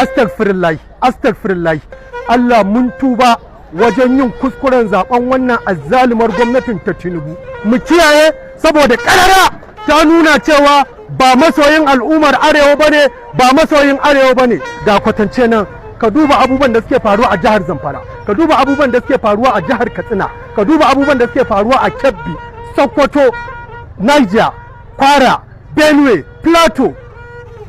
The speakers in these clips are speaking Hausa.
Astagfirullah, astagfirullah. Allah mun tuba wajen yin kuskuren zaben wannan azzalumar gwamnatin ta Tinubu. Mu kiyaye, saboda karara ta nuna cewa ba masoyin al'ummar Arewa bane, ba masoyin Arewa bane. Ga kwatance nan, ka duba abubuwan da suke faruwa a jihar Zamfara, ka duba abubuwan da suke faruwa a jihar Katsina, ka duba abubuwan da suke faruwa a Kebbi, Sokoto, Niger, Kwara, Benue, Plateau,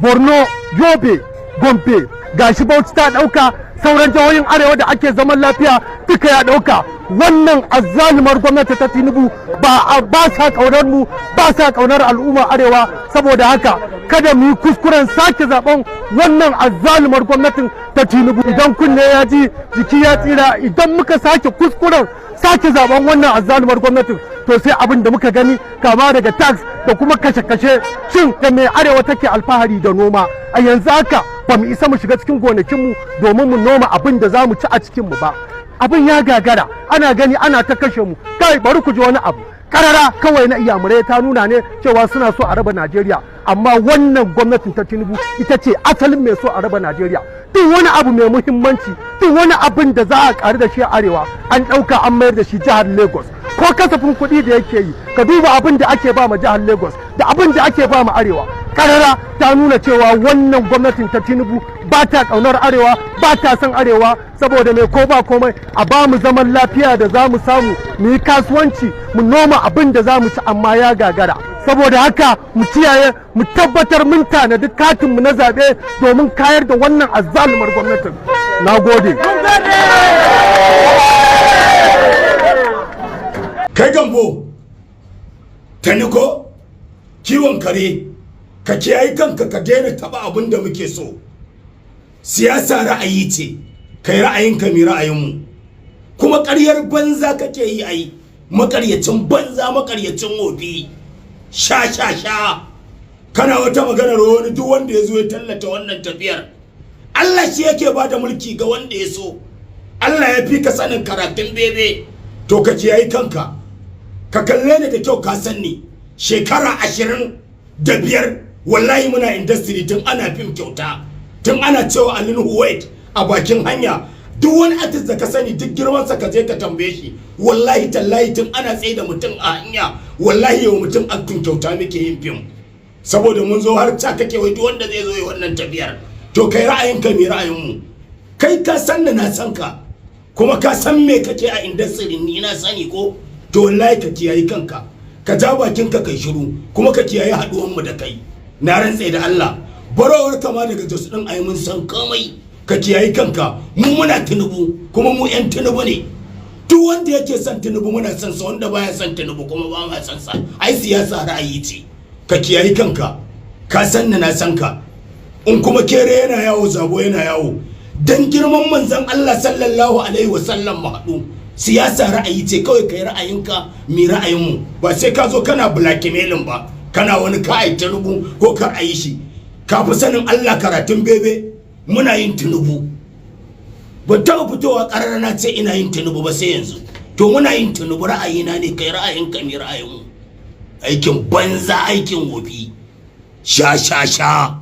Borno, Yobe, Gombe. Gashi Bauchi ta dauka, sauran jihohin Arewa da ake zaman lafiya duka ya dauka. Wannan azzalumar gwamnati ta Tinubu ba sa kaunar mu, ba sa kaunar al'ummar Arewa. Saboda haka kada mu yi kuskuren sake zaben wannan azzalumar gwamnatin ta Tinubu. Idan kunne ya ji, jiki ya tsira. Idan muka sake kuskuren sake zaben wannan azzalumar gwamnatin, to sai abin da muka gani, kama daga tax da kuma kashe-kashe. Shin da mai Arewa take alfahari da noma? A yanzu haka ba mu isa mu shiga cikin gonakinmu domin mu noma abin da za mu ci a cikinmu ba. Abin ya gagara, ana gani ana ta kashe mu. Kai, bari ku ji wani abu karara kawai na Iyamurai ta nuna ne cewa suna so a raba Najeriya, amma wannan gwamnatin ta Tinubu ita ce asalin mai so a raba Najeriya. Duk wani abu mai muhimmanci, duk wani abin da za a karu da shi a Arewa, an ɗauka an mayar da shi jihar Lagos. Ko kasafin kuɗi da yake yi, ka duba abin da ake ba ma jihar Lagos da abin da ake ba ma Arewa. Karara ta nuna cewa wannan gwamnatin ta Tinubu ba ta ƙaunar Arewa, ba ta son Arewa. Saboda mai ko ba komai a ba mu zaman lafiya da za mu samu mu yi kasuwanci, mu noma abin da za mu ci, amma ya gagara. Saboda haka mu kiyaye, mu tabbatar mun tanadi katinmu na zaɓe domin kayar da wannan azzalumar gwamnatin. Na gode. Kai Gambo Taniko, kiwon kare, ka kiyaye kanka, ka daina taba abin da muke so. Siyasa ra'ayi ce, kai ra'ayinka, mi ra'ayinmu. Kuma ƙaryar banza kake yi, ai makaryacin banza, makaryacin wofi, sha sha sha. Kana wata maganar wani duk wanda ya zo ya tallata wannan tafiyar. Allah shi yake ba da mulki ga wanda ya so. Allah ya fi ka sanin karatun bebe. To ka kiyayi kanka, ka kalle ni da kyau, ka san ni shekara 25 wallahi muna industry, tun ana fim kyauta, tun ana cewa Alin Huwait a bakin hanya. Duk wani artist da ka sani, duk girmansa, ka je ka tambaye shi. Wallahi tallahi, tun ana tsaye da mutum a hanya, wallahi yau mutum acting kyauta muke yin fim. Saboda mun zo har ca kake wai duk wanda zai zo yi wannan tafiyar. To kai ra'ayinka, mai ra'ayinmu. Kai ka san da na san ka, kuma ka san me kake a industry, ni na sani ko. To wallahi ka kiyayi kanka, ka ja bakin ka kai shiru, kuma ka kiyayi haduwan mu da kai. Na rantse da Allah, barowar kama daga Jos din, ai mun san komai. Ka kiyayi kanka. Mu muna Tinubu, kuma mu yan Tinubu ne. Duk wanda yake son Tinubu muna son sa, wanda baya son Tinubu kuma ba ma son sa. Ai siyasa ra'ayi ce. Ka kiyayi kanka, ka san na san ka. In kuma kere yana yawo, zabo yana yawo. Dan girman Manzon Allah sallallahu alaihi wasallam mu haɗu. Siyasa ra'ayi ce, kawai kai ra'ayinka, mi ra'ayinmu. Ba sai ka zo kana blackmailing ba, kana wani ka ai Tinubu ko ka ayi shi. Ka fi sanin Allah karatun bebe. Muna yin Tinubu, ban taɓa fitowa ƙarara na ce ina yin Tinubu ba sai yanzu. To muna yin Tinubu, ra'ayina ne, kai ra'ayinka, mi ra'ayinmu. Aikin banza, aikin wofi, sha sha sha.